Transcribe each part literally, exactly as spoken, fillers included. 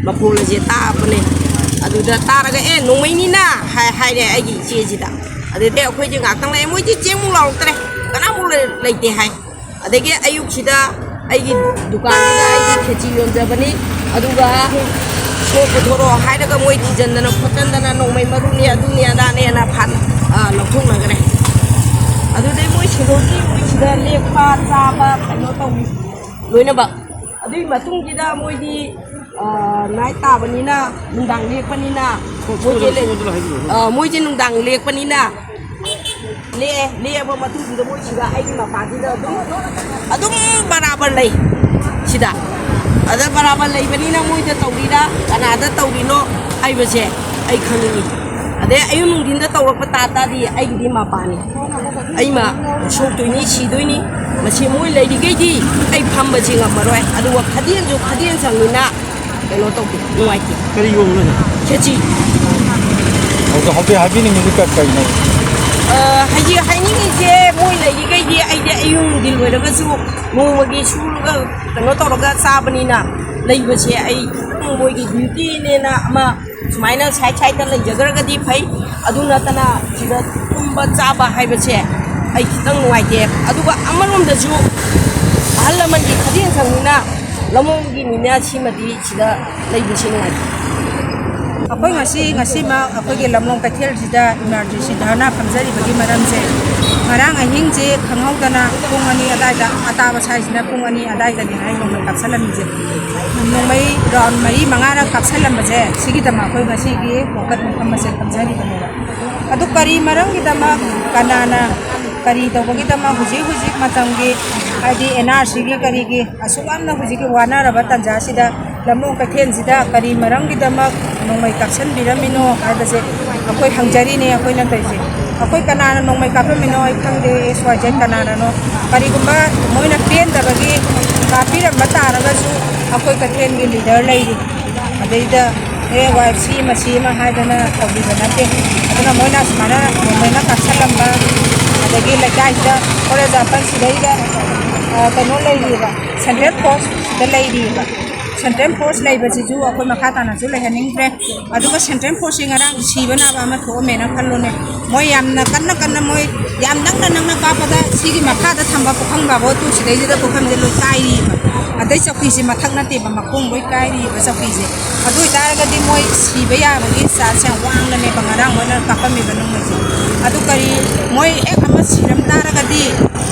ꯃꯈꯣꯜ ꯑꯁꯦ ꯇꯥꯕꯅꯦ꯫ ꯑꯗꯨꯗ ꯇꯥꯔꯒ, "ꯑꯦ, ꯅꯣꯡꯃꯩꯅꯤꯅ" ꯍꯥꯏ-, ꯍꯥꯏꯔꯦ ꯑꯩꯒꯤ ꯏꯆꯦꯁꯤꯗ꯫ ꯑꯗꯨꯗꯩ ꯑꯩꯈꯣꯏꯁꯦ ꯉꯥꯏꯍꯥꯛꯇꯪ ꯂꯩ, ꯃꯣꯏꯗꯤ ꯆꯦꯡꯃꯨꯛ ꯂꯥꯎꯔꯛꯇ꯭ꯔꯦ, ꯀꯅꯥꯃꯨꯛ ꯂꯩ-, ꯂꯩꯇꯦ ꯍꯥꯏ꯫ ꯑꯗꯒꯤ ꯑꯌꯨꯛꯁꯤꯗ ꯑꯩꯒꯤ ꯗꯨꯀꯥꯟꯁꯤꯗ ꯑꯩꯒꯤ ꯈꯦꯆꯤ ꯌꯣꯟꯖꯕꯅꯤ, ꯑꯗꯨꯒ ꯁꯣ ꯄꯨꯊꯣꯔꯛꯑꯣ ꯍꯥꯏꯔꯒ ꯃꯣꯏ ꯊꯤꯖꯤꯟꯗꯅ ꯈꯣꯠꯆꯟꯗꯅ ꯅꯣꯡꯃꯩ ꯃꯔꯨꯅꯤ ꯑꯗꯨꯅꯤ ꯑꯗꯥꯅꯦꯅ ꯐꯥ-, ꯑ, ꯂꯧꯊꯣꯛꯅꯈ꯭ꯔꯦ꯫ ꯑꯗꯨꯗꯩ ꯃꯣꯏ ꯁꯦꯀ꯭ꯌꯨꯔꯤꯇꯤ ꯃꯣꯏꯁꯤꯗ ꯂꯦꯛꯄ ꯆꯥꯕ ꯀꯩꯅꯣ ꯇꯧꯏ ꯂꯣꯏꯅꯃꯛ꯫ ꯑꯗꯨꯒꯤ ꯃꯇꯨꯡꯁꯤꯗ ꯃꯣꯏꯗꯤ, ꯑ, ꯅꯥꯏꯠ ꯇꯥꯕꯅꯤꯅ, ꯅꯨꯡꯗꯥꯡ ꯂꯦꯛꯄꯅꯤꯅ, ꯃꯣꯏꯁꯦ ꯂꯦꯛ-, ꯑ, ꯃꯣꯏꯁꯦ ꯅꯨꯡꯗꯥꯡ ꯂꯦꯛꯄꯅꯤꯅ, ꯂꯦꯛꯑꯦ꯫ ꯂꯦꯛꯑꯕ ꯃꯇꯨꯡꯁꯤꯗ ꯃꯣꯏ ꯁꯤꯗ ꯑꯩꯒꯤ ꯃꯄꯥꯁꯤꯗ ꯑꯗꯨꯝ, ꯑꯗꯨꯝ ꯕꯔꯥꯕꯔ ꯂꯩ ꯁꯤꯗ꯫ ꯑꯗ ꯕꯔꯥꯕꯔ ꯂꯩꯕꯅꯤꯅ ꯃꯣꯏꯗ ꯇꯧꯔꯤꯔꯥ, ꯀꯅꯥꯗ ꯇꯧꯔꯤꯅꯣ ꯍꯥꯏꯕꯁꯦ ꯑꯩ ꯈꯪꯅꯤꯡꯉꯤ꯫ ꯑꯗꯩ ꯑꯌꯨꯛ ꯅꯨꯡꯊꯤꯟꯗ ꯇꯧꯔꯛꯄ ꯇꯥ ꯇꯥꯔꯗꯤ ꯑꯩꯒꯤꯗꯤ ꯃꯄꯥꯅꯤ꯫ ꯑꯩꯃ ꯁꯣꯛꯇꯣꯏꯅꯤ, ꯁꯤꯗꯣꯏꯅꯤ꯫ ꯃꯁꯤ ꯃꯣꯏ ꯂꯩꯔꯤꯈꯩꯗꯤ ꯑꯩ ꯐꯝꯕꯁꯤ ꯉꯝꯃꯔꯣꯏ꯫ ꯑꯗꯨꯒ ꯈꯗꯦꯟꯁꯨ ꯈꯗꯦꯟ ꯁꯪꯅꯤꯅ ꯀꯩꯅꯣ ꯇꯧꯗꯦ, ꯅꯨꯡꯉꯥꯏꯇꯦ꯫ ꯀꯔꯤ ꯌꯣꯡꯅꯣ? ꯈꯦꯆꯤ꯫ ꯑꯗꯣ ꯍꯧꯖꯤꯛ ꯍꯥꯏꯕꯤꯅꯤꯡꯉꯤꯁꯦ ꯀ-, ꯀꯩꯅꯣ? ꯑ, ꯍꯧꯖꯤꯛ ꯍꯥꯏꯅꯤꯡꯉꯤꯁꯦ ꯃꯣꯏ ꯂꯩꯔꯤꯈꯩꯗꯤ ꯑꯩꯗꯤ ꯑꯌꯨꯛ ꯅꯨꯡꯊꯤꯜ ꯑꯣꯏꯔꯒꯁꯨ ꯅꯣꯡꯃꯒꯤ ꯁꯨꯔꯒ ꯀꯩꯅꯣ ꯇꯧꯔꯒ ꯆꯥꯕꯅꯤꯅ ꯂꯩꯕꯁꯦ ꯑꯩ ꯈꯤꯇꯪ ꯃꯣꯏꯒꯤ ꯗ꯭ꯌꯨꯇꯤꯅꯦꯅ ꯑꯃ ꯁꯨꯃꯥꯏꯅ ꯁꯥꯏꯠ ꯁꯥꯏꯠꯇ ꯂꯩꯖꯈ꯭ꯔꯒꯗꯤ ꯐꯩ꯫ ꯑꯗꯨ ꯅꯠꯇꯅ ꯁꯤꯗ ꯇꯨꯝꯕ ꯆꯥꯕ ꯍꯥꯏꯕꯁꯦ ꯑꯩ ꯈꯤꯇꯪ ꯅꯨꯡꯉꯥꯏꯇꯦ꯫ ꯑꯗꯨꯒ ꯑꯃꯔꯣꯝꯗꯁꯨ ꯑꯍꯜ ꯂꯃꯟꯒꯤ ꯈꯗꯦꯟ ꯁꯪꯅꯤꯅ ꯂꯝꯂꯣꯡꯒꯤ ꯃꯤꯅ ꯁꯤꯃꯗꯤ ꯁꯤꯗ ꯂꯩꯕꯁꯤ ꯅꯨꯡꯉꯥꯏꯇꯦ꯫ ꯑꯩꯈꯣꯏ ꯉꯁꯤ, ꯉꯁꯤꯃꯛ ꯑꯩꯈꯣꯏꯒꯤ ꯂꯝꯂꯣꯡ ꯀꯩꯊꯦꯜꯁꯤꯗ ꯏꯃꯥꯔꯖꯦꯟꯁꯤ ꯙꯔꯅꯥ ꯐꯝꯖꯔꯤꯕꯒꯤ ꯃꯔꯝꯁꯦ, ꯉꯔꯥꯡ ꯑꯍꯤꯡꯁꯦ ꯈꯪꯍꯧꯗꯅ ꯄꯨꯡ ꯑꯅꯤ ꯑꯗꯥꯏꯗ, ꯑꯇꯥꯕ ꯁ꯭ꯋꯥꯏꯁꯤꯅ ꯄꯨꯡ ꯑꯅꯤ ꯑꯗꯥꯏꯗꯅꯤ ꯍꯥꯏ ꯅꯣꯡꯃꯩ ꯀꯥꯞꯁꯜꯂꯝꯃꯤꯁꯦ꯫ ꯅꯣꯡꯃꯩ ꯔꯥꯎꯟ ꯃꯔꯤ ꯃꯉꯥꯔꯛ ꯀꯥꯞꯁꯜꯂꯝꯕꯁꯦ, ꯁꯤꯒꯤꯗꯃꯛ ꯑꯩꯈꯣꯏ ꯉꯁꯤꯒꯤ ꯋꯥꯀꯠ ꯃꯐꯝ ꯑꯁꯦ ꯐꯝꯖꯔꯤꯕꯅꯦꯕ꯫ ꯑꯗꯨ ꯀꯔꯤ ꯃꯔꯝꯒꯤꯗꯃꯛ, ꯀꯅꯥꯅ, ꯀꯔꯤ ꯇꯧꯕꯒꯤꯗꯃꯛ ꯍꯧꯖꯤꯛ ꯍꯧꯖꯤꯛ ꯃꯇꯝꯒꯤ, ꯍꯥꯏꯗꯤ ꯑꯦꯟ ꯑꯥꯔ ꯁꯤꯒꯤ ꯀꯔꯤꯒꯤ ꯑꯁꯨꯛ ꯌꯥꯝꯅ ꯍꯧꯖꯤꯛꯀꯤ ꯋꯥꯅꯔꯕ ꯇꯥꯟꯖꯥꯁꯤꯗ ꯂꯝꯂꯣꯡ ꯀꯩꯊꯦꯜꯁꯤꯗ ꯀꯔꯤ ꯃꯔꯝꯒꯤꯗꯃꯛ ꯅꯣꯡꯃꯩ ꯀꯥꯞꯁꯤꯟꯕꯤꯔꯝꯃꯤꯅꯣ ꯍꯥꯏꯕꯁꯦ ꯑꯩꯈꯣꯏ ꯍꯪꯖꯔꯤꯅꯦ꯫ ꯑꯩꯈꯣꯏꯅ ꯇꯧꯔꯤꯁꯦ, ꯑꯩꯈꯣꯏ ꯀꯅꯥꯅ ꯅꯣꯡꯃꯩ ꯀꯥꯞꯄꯝꯃꯤꯅꯣ ꯑꯩ ꯈꯪꯗꯦ, ꯑꯦꯛꯁ ꯋꯥꯏ ꯖꯦꯠ ꯀꯅꯥꯅꯅꯣ꯫ ꯀꯔꯤꯒꯨꯝꯕ ꯃꯣꯏꯅ ꯄꯦꯟꯗꯕꯒꯤ ꯀꯥꯞꯄꯤꯔꯝꯕ ꯇꯥꯔꯒꯁꯨ ꯑꯩꯈꯣꯏ ꯀꯩꯊꯦꯜꯒꯤ ꯂꯤꯗꯔ ꯂꯩꯔꯤ, ꯑꯗꯩꯗ ꯑꯦ ꯋꯥꯏ ꯁꯤ ꯑꯃ ꯁꯤ ꯑꯃ ꯍꯥꯏꯗꯅ ꯇꯧꯕꯤꯕ ꯅꯠꯇꯦ꯫ ꯑꯗꯨꯅ ꯃꯣꯏꯅ ꯁꯨꯃꯥꯏꯅ ꯅꯣꯡꯃꯩꯅ ꯀꯥꯞꯁꯤꯜꯂꯝꯕ, ꯑꯗꯒꯤ ꯂꯩꯀꯥꯏꯁꯤꯗ, ꯐꯣꯔ ꯑꯦꯛꯖꯥꯝꯄꯜ, ꯁꯤꯗꯩꯗ, ꯑ, ꯀꯩꯅꯣ ꯂꯩꯔꯤꯕ, ꯁꯦꯟꯇ꯭ꯔꯦꯜ ꯐꯣꯔꯁꯇ ꯂꯩꯔꯤꯕ, ꯁꯦꯟꯇ꯭ꯔꯦꯜ ꯐꯣꯔꯁ ꯂꯩꯕꯁꯤꯁꯨ ꯑꯩꯈꯣꯏ ꯃꯈꯥ ꯇꯥꯅꯁꯨ ꯂꯩꯍꯟꯅꯤꯡꯗ꯭ꯔꯦ꯫ ꯑꯗꯨꯒ ꯁꯦꯟꯇ꯭ꯔꯦꯜ ꯐꯣꯔꯁꯁꯤ ꯉꯔꯥꯡ ꯁꯤꯕ ꯅꯥꯕ ꯑꯃ ꯊꯣꯛꯑꯝꯃꯦꯅ ꯈꯜꯂꯣꯅꯦ, ꯃꯣꯏ ꯌꯥꯝꯅ ꯀꯟꯅ ꯀꯟꯅ, ꯃꯣꯏ ꯌꯥꯝ ꯅꯛꯅ ꯅꯛꯅ ꯀꯥꯞꯄꯗ ꯁꯤꯒꯤ ꯃꯈꯥꯗ ꯊꯝꯕ ꯄꯨꯈꯝ ꯕꯥꯕꯣ ꯇꯨ ꯁꯤꯗꯩꯁꯤꯗ ꯄꯨꯈꯝꯁꯦ ꯂꯣꯏ ꯀꯥꯏꯔꯤꯕ꯫ ꯑꯗꯩ ꯆꯧꯀꯤꯁꯦ ꯃꯊꯛ ꯅꯠꯇꯦꯕ, ꯃꯈꯣꯡ ꯂꯣꯏ ꯀꯥꯏꯔꯤꯕ ꯆꯧꯀꯤꯁꯦ꯫ ꯑꯗꯨ ꯑꯣꯏꯇꯥꯔꯒꯗꯤ ꯃꯣꯏ ꯁꯤꯕ ꯌꯥꯕꯒꯤ ꯆꯥꯟꯁ ꯌꯥꯝ ꯋꯥꯡꯅꯅꯦꯕ ꯉꯔꯥꯡ ꯃꯣꯏꯅ ꯀꯥꯞꯄꯝꯃꯤꯕ ꯅꯣꯡꯃꯩꯁꯦ꯫ ꯑꯗꯨ ꯀꯔꯤ, ꯃꯣꯏ ꯍꯦꯛ ꯑꯃ ꯁꯤꯔꯝ ꯇꯥꯔꯒꯗꯤ,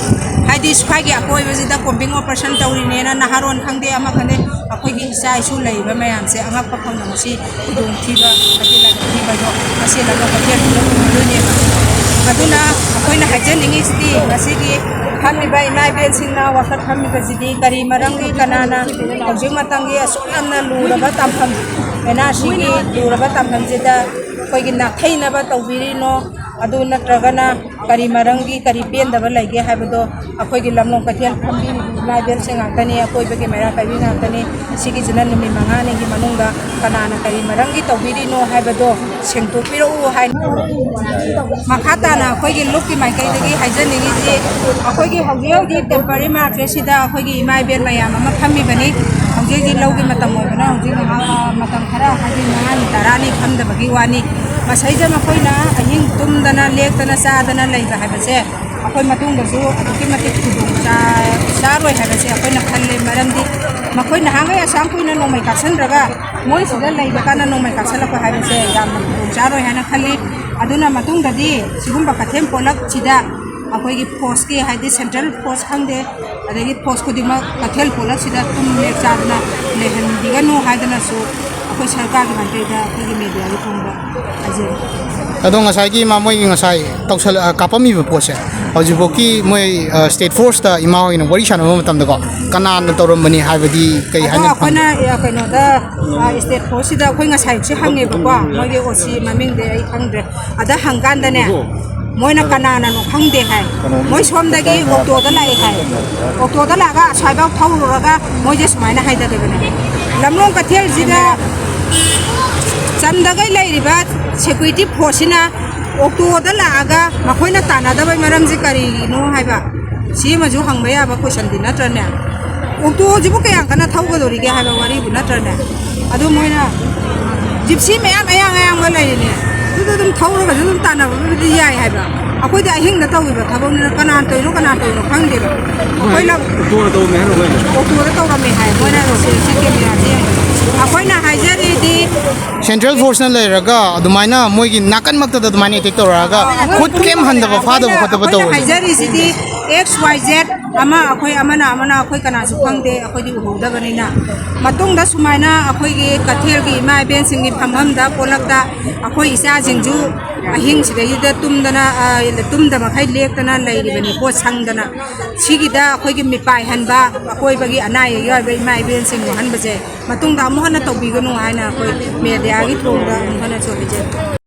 ꯍꯥꯏꯗꯤ ꯁ꯭ꯋꯥꯏꯒꯤ ꯑꯀꯣꯏꯕꯁꯤꯗ ꯀꯣꯝꯕꯤꯡ ꯑꯣꯄꯔꯦꯁꯟ ꯇꯧꯔꯤꯅꯦꯅ ꯅꯍꯥꯔꯣꯟ ꯈꯪꯗꯦ, ꯑꯃ ꯈꯪꯗꯦ, ꯑꯩꯈꯣꯏꯒꯤ ꯏꯆꯥ ꯏꯁꯨ ꯂꯩꯔꯤꯕ ꯃꯌꯥꯝꯁꯦ ꯑꯉꯛꯄ ꯐꯪꯅ ꯉꯁꯤ ꯈꯨꯗꯣꯡꯊꯤꯕ, ꯍꯥꯏꯗꯤ ꯂꯥꯏꯕꯛ ꯊꯤꯕ ꯍꯥꯏꯗꯣ ꯃꯁꯤ ꯂꯥꯏꯕꯛ ꯀꯩꯊꯦꯜ ꯄꯨꯝꯅꯃꯛ ꯎꯗꯣꯏꯅꯦꯕ꯫ ꯑꯗꯨꯅ ꯑꯩꯈꯣꯏꯅ ꯍꯥꯏꯖꯅꯤꯡꯉꯤꯁꯤꯗꯤ ꯉꯁꯤꯒꯤ ꯐꯝꯃꯤꯕ ꯏꯃꯥ ꯏꯕꯦꯟꯁꯤꯡꯅ ꯋꯥꯀꯠ ꯐꯝꯃꯤꯕꯁꯤꯗꯤ ꯀꯔꯤ ꯃꯔꯝꯒꯤ, ꯀꯅꯥꯅ ꯍꯧꯖꯤꯛ ꯃꯇꯝꯒꯤ ꯑꯁꯨꯛ ꯌꯥꯝꯅ ꯂꯨꯔꯕ ꯇꯥꯟꯐꯝ, ꯑꯦꯟ ꯑꯥꯔ ꯁꯤꯒꯤ ꯂꯨꯔꯕ ꯇꯥꯟꯐꯝꯁꯤꯗ ꯑꯩꯈꯣꯏꯒꯤ ꯅꯥꯊꯩꯅꯕ ꯇꯧꯕꯤꯔꯤꯅꯣ? ꯑꯗꯨ ꯅꯠꯇ꯭ꯔꯒꯅ ꯀꯔꯤ ꯃꯔꯝꯒꯤ, ꯀꯔꯤ ꯄꯦꯟꯗꯕ ꯂꯩꯒꯦ ꯍꯥꯏꯕꯗꯣ ꯑꯩꯈꯣꯏꯒꯤ ꯂꯝꯂꯣꯡ ꯀꯩꯊꯦꯜ ꯐꯝꯕꯤ ꯏꯃꯥ ꯏꯕꯦꯟꯁꯤꯡ ꯉꯥꯛꯇꯅꯤ, ꯑꯀꯣꯏꯕꯒꯤ ꯃꯩꯔꯥ ꯄꯥꯏꯕꯤ ꯉꯥꯛꯇꯅꯤ꯫ ꯁꯤꯒꯤꯁꯤꯅ ꯅꯨꯃꯤꯠ ꯃꯉꯥꯅꯤꯒꯤ ꯃꯅꯨꯡꯗ ꯀꯅꯥꯅ ꯀꯔꯤ ꯃꯔꯝꯒꯤ ꯇꯧꯕꯤꯔꯤꯅꯣ ꯍꯥꯏꯕꯗꯣ ꯁꯦꯡꯗꯣꯛꯄꯤꯔꯛꯎ ꯍꯥꯏ꯫ ꯃꯈꯥ ꯇꯥꯅ ꯑꯩꯈꯣꯏꯒꯤ ꯂꯨꯞꯀꯤ ꯃꯥꯏꯀꯩꯗꯒꯤ ꯍꯥꯏꯖꯅꯤꯡꯉꯤꯁꯤ, ꯑꯩꯈꯣꯏꯒꯤ ꯍꯧꯖꯤꯛ ꯍꯧꯖꯤꯛ ꯇꯦꯝꯄꯔꯔꯤ ꯃꯥꯔꯀꯦꯠꯁꯤꯗ ꯑꯩꯈꯣꯏꯒꯤ ꯏꯃꯥ ꯏꯕꯦꯟ ꯃꯌꯥꯝ ꯑꯃ ꯐꯝꯃꯤꯕꯅꯤ꯫ ꯍꯧꯖꯤꯛ ꯍꯧꯖꯤꯛ ꯂꯧꯒꯤ ꯃꯇꯝ ꯑꯣꯏꯕꯅ ꯍꯧꯖꯤꯛ ꯉꯥꯏꯍꯥꯛ, ꯑ, ꯃꯇꯝ ꯈꯔ, ꯍꯥꯏꯗꯤ ꯃꯉꯥꯅꯤ ꯇꯔꯥꯅꯤ ꯐꯝꯗꯕꯒꯤ ꯋꯥꯅꯤ꯫ ꯃꯁꯩꯗ ꯃꯈꯣꯏꯅ ꯑꯍꯤꯡ ꯇꯨꯝꯗꯅ, ꯂꯦꯛꯇꯅ, ꯆꯥꯗꯅ ꯂꯩꯕ ꯍꯥꯏꯕꯁꯦ ꯑꯩꯈꯣꯏ ꯃꯇꯨꯡꯗꯁꯨ ꯑꯗꯨꯛꯀꯤ ꯃꯇꯤꯛ ꯈꯨꯗꯣꯡ ꯆꯥ-, ꯆꯥꯔꯣꯏ ꯍꯥꯏꯕꯁꯦ ꯑꯩꯈꯣꯏꯅ ꯈꯜꯂꯦ꯫ ꯃꯔꯝꯗꯤ ꯃꯈꯣꯏ ꯅꯍꯥꯟꯈꯩ ꯑꯁꯥꯝ ꯀꯨꯏꯅ ꯅꯣꯡꯃꯩ ꯀꯥꯞꯁꯤꯟꯗ꯭ꯔꯒ ꯃꯣꯏ ꯁꯤꯗ ꯂꯩꯕ ꯀꯥꯟꯗ ꯅꯣꯡꯃꯩ ꯀꯥꯞꯁꯤꯜꯂꯛꯄ ꯍꯥꯏꯕꯁꯦ ꯌꯥꯝꯅ ꯈꯨꯗꯣꯡ ꯆꯥꯔꯣꯏ ꯍꯥꯏꯅ ꯈꯜꯂꯤ꯫ ꯑꯗꯨꯅ ꯃꯇꯨꯡꯗꯗꯤ ꯁꯤꯒꯨꯝꯕ ꯀꯩꯊꯦꯜ ꯄꯣꯠꯂꯛꯁꯤꯗ ꯑꯩꯈꯣꯏꯒꯤ ꯐꯣꯔꯁꯀꯤ, ꯍꯥꯏꯗꯤ ꯁꯦꯟꯇ꯭ꯔꯦꯜ ꯐꯣꯔꯁ ꯈꯪꯗꯦ, ꯑꯗꯒꯤ ꯐꯣꯔꯁ ꯈꯨꯗꯤꯡꯃꯛ ꯀꯩꯊꯦꯜ ꯄꯣꯠꯂꯛꯁꯤꯗ ꯇꯨꯝ ꯂꯦꯛ ꯆꯥꯗꯅ ꯂꯩꯍꯟꯕꯤꯒꯅꯨ ꯍꯥꯏꯗꯅꯁꯨ ꯑꯩꯈꯣꯏ ꯁꯔꯀꯥꯔꯒꯤ ꯃꯥꯏꯀꯩꯗ ꯑꯩꯈꯣꯏꯒꯤ ꯃꯦꯗꯤꯌꯥꯒꯤ ꯊꯣꯡꯗ ꯍꯥꯏꯖꯔꯤ꯫ ꯑꯗꯣ ꯉꯁꯥꯏꯒꯤ ꯏꯃꯥ ꯃꯣꯏꯒꯤ ꯉꯁꯥꯏ ꯇꯧꯁꯜ-, ꯑ, ꯀꯥꯞꯄꯝꯃꯤꯕ ꯄꯣꯠꯁꯦ ꯍꯧꯖꯤꯛꯐꯥꯎꯀꯤ ꯃꯣꯏ, ꯑ, ꯁ꯭ꯇꯦꯠ ꯐꯣꯔꯁꯇ ꯏꯃꯥ ꯍꯣꯏꯅ ꯋꯥꯔꯤ ꯁꯥꯟꯅꯕ ꯃꯇꯝꯗꯀꯣ ꯀꯅꯥꯅ ꯇꯧꯔꯝꯕꯅꯤ ꯍꯥꯏꯕꯗꯤ ꯀꯩ ꯑꯗꯣ ꯍꯥꯏꯅ ꯑꯩꯈꯣꯏꯅ, ꯐꯪꯒꯦ? ꯑ, ꯀꯩꯅꯣꯗ, ꯑ, ꯁ꯭ꯇꯦꯠ ꯐꯣꯔꯁꯁꯤꯗ ꯑꯩꯈꯣꯏ ꯉꯁꯥꯏꯁꯨ ꯍꯪꯉꯦꯕꯀꯣ, ꯃꯣꯏꯒꯤ ꯑꯣ ꯁꯤ ꯃꯃꯤꯡꯗꯤ ꯑꯩ ꯈꯪꯗ꯭ꯔꯦ꯫ ꯑꯗ ꯍꯪꯀꯥꯟꯗꯅꯦ, ꯃꯣꯏꯅ ꯀꯅꯥꯅꯅꯣ ꯈꯪꯗꯦ ꯍꯥꯏ꯫ ꯃꯣꯏ ꯁꯣꯝꯗꯒꯤ ꯑꯣꯛꯇꯣꯗ ꯂꯥꯛꯑꯦ ꯍꯥꯏ꯫ ꯑꯣꯛꯇꯣꯗ ꯂꯥꯛꯑꯒ ꯑꯁ꯭ꯋꯥꯏꯐꯥꯎ ꯊꯧꯔꯨꯔꯒ ꯃꯣꯏꯁꯦ ꯁꯨꯃꯥꯏꯅ ꯍꯥꯏꯊꯈꯤꯕꯅꯦ, ꯂꯝꯂꯣꯡ ꯀꯩꯊꯦꯜꯁꯤꯗ ꯆꯝꯗꯒꯩ ꯂꯩꯔꯤꯕ ꯁꯦꯀ꯭ꯌꯨꯔꯤꯇꯤ ꯐꯣꯔꯁꯁꯤꯅ ꯑꯣꯛꯇꯣꯗ ꯂꯥꯛꯑꯒ ꯃꯈꯣꯏꯅ ꯇꯥꯟꯅꯗꯕꯩ ꯃꯔꯝꯁꯦ ꯀꯔꯤꯅꯣ ꯍꯥꯏꯕ, ꯁꯤ ꯑꯃꯁꯨ ꯍꯪꯕ ꯌꯥꯕ ꯀꯣꯏꯁꯟꯗꯤ ꯅꯠꯇ꯭ꯔꯅꯦ? ꯑꯣꯛꯇꯣꯁꯤꯕꯨ ꯀꯌꯥꯝ ꯀꯟꯅ ꯊꯧꯒꯗꯧꯔꯤꯒꯦ ꯍꯥꯏꯕ ꯋꯥꯔꯤꯕꯨ ꯅꯠꯇ꯭ꯔꯅꯦ? ꯑꯗꯨ ꯃꯣꯏꯅ ꯖꯤꯞꯁꯤ ꯃꯌꯥꯝ ꯑꯌꯥꯡ ꯑꯌꯥꯡꯕ ꯂꯩꯔꯤꯅꯦ, ꯑꯗꯨꯗ ꯑꯗꯨꯝ ꯊꯧꯔꯒꯁꯨ ꯑꯗꯨꯝ ꯇꯥꯟꯅꯕꯕꯨꯗꯤ ꯌꯥꯏ ꯍꯥꯏꯕ꯫ ꯑꯩꯈꯣꯏꯗꯤ ꯑꯍꯤꯡꯗ ꯇꯧꯈꯤꯕ ꯊꯕꯛꯅꯤꯅ ꯀꯅꯥꯅ ꯇꯧꯔꯤꯅꯣ ꯀꯅꯥꯅ ꯇꯧꯔꯤꯅꯣ ꯈꯪꯗꯦꯕ꯫ ꯑꯩꯈꯣꯏꯅ ꯑꯣꯛꯇꯣꯗ ꯇꯧꯔꯝꯃꯦ ꯍꯥꯏꯅ ꯑꯩꯈꯣꯏꯅ ꯑꯣꯛꯇꯣꯗ ꯇꯧꯔꯝꯃꯦ ꯍꯥꯏ ꯃꯣꯏꯅ ꯁꯤ ꯁꯤ ꯀꯦꯃꯦꯔꯥꯁꯦ ꯌꯦꯡꯕꯗ꯫ ꯑꯩꯈꯣꯏꯅ ꯍꯥꯏꯖꯔꯤꯗꯤ ꯁꯦꯟꯇ꯭ꯔꯦꯜ ꯐꯣꯔꯁꯅ ꯂꯩꯔꯒ ꯑꯗꯨꯃꯥꯏꯅ ꯃꯣꯏꯒꯤ ꯅꯥꯀꯟꯃꯛꯇꯗ ꯑꯗꯨꯃꯥꯏꯅ ꯑꯦꯇꯦꯛ ꯇꯧꯔꯛꯑꯒ ꯈꯨꯠ ꯀꯩꯝ ꯍꯟꯗꯕ ꯐꯥꯗꯕ ꯈꯣꯠꯇꯕ ꯑꯩꯈꯣꯏꯅ ꯇꯧꯕꯁꯦ꯫ ꯍꯥꯏꯖꯔꯤꯁꯤꯗꯤ ꯑꯦꯛꯁ ꯋꯥꯏ ꯖꯦꯠ ꯑꯃ ꯑꯩꯈꯣꯏ ꯑꯃꯅ ꯑꯃꯅ ꯑꯩꯈꯣꯏ ꯀꯅꯥꯁꯨ ꯈꯪꯗꯦ, ꯑꯩꯈꯣꯏꯗꯤ ꯎꯍꯧꯗꯕꯅꯤꯅ꯫ ꯃꯇꯨꯡꯗ ꯁꯨꯃꯥꯏꯅ ꯑꯩꯈꯣꯏꯒꯤ ꯀꯩꯊꯦꯜꯒꯤ ꯏꯃꯥ ꯏꯕꯦꯟꯁꯤꯡꯒꯤ ꯐꯝꯐꯝꯗ ꯄꯣꯂꯛꯇ ꯑꯩꯈꯣꯏ ꯏꯆꯥꯁꯤꯡꯁꯨ ꯑꯍꯤꯡꯁꯤꯗꯩꯗ ꯇꯨꯝꯗꯅ ꯑ, ꯇꯨꯝꯗ ꯃꯈꯩ ꯂꯦꯛꯇꯅ ꯂꯩꯔꯤꯕꯅꯤ ꯄꯣꯠ ꯁꯪꯗꯅ꯫ ꯁꯤꯒꯤꯗ ꯑꯩꯈꯣꯏꯒꯤ ꯃꯤꯄꯥꯏꯍꯟꯕ, ꯑꯀꯣꯏꯕꯒꯤ ꯑꯅꯥ ꯑꯌꯦꯛ ꯌꯥꯎꯔꯤꯕ ꯏꯃꯥ ꯏꯕꯦꯟꯁꯤꯡ ꯋꯥꯍꯟꯕꯁꯦ ꯃꯇꯨꯡꯗ ꯑꯃꯨꯛ ꯍꯟꯅ ꯇꯧꯕꯤꯒꯅꯨ ꯍꯥꯏꯅ ꯑꯩꯈꯣꯏ ꯃꯦꯗꯤꯌꯥꯒꯤ ꯊꯣꯡꯗ ꯑꯃꯨꯛ ꯍꯟꯅꯁꯨ ꯍꯥꯏꯖꯔꯤ꯫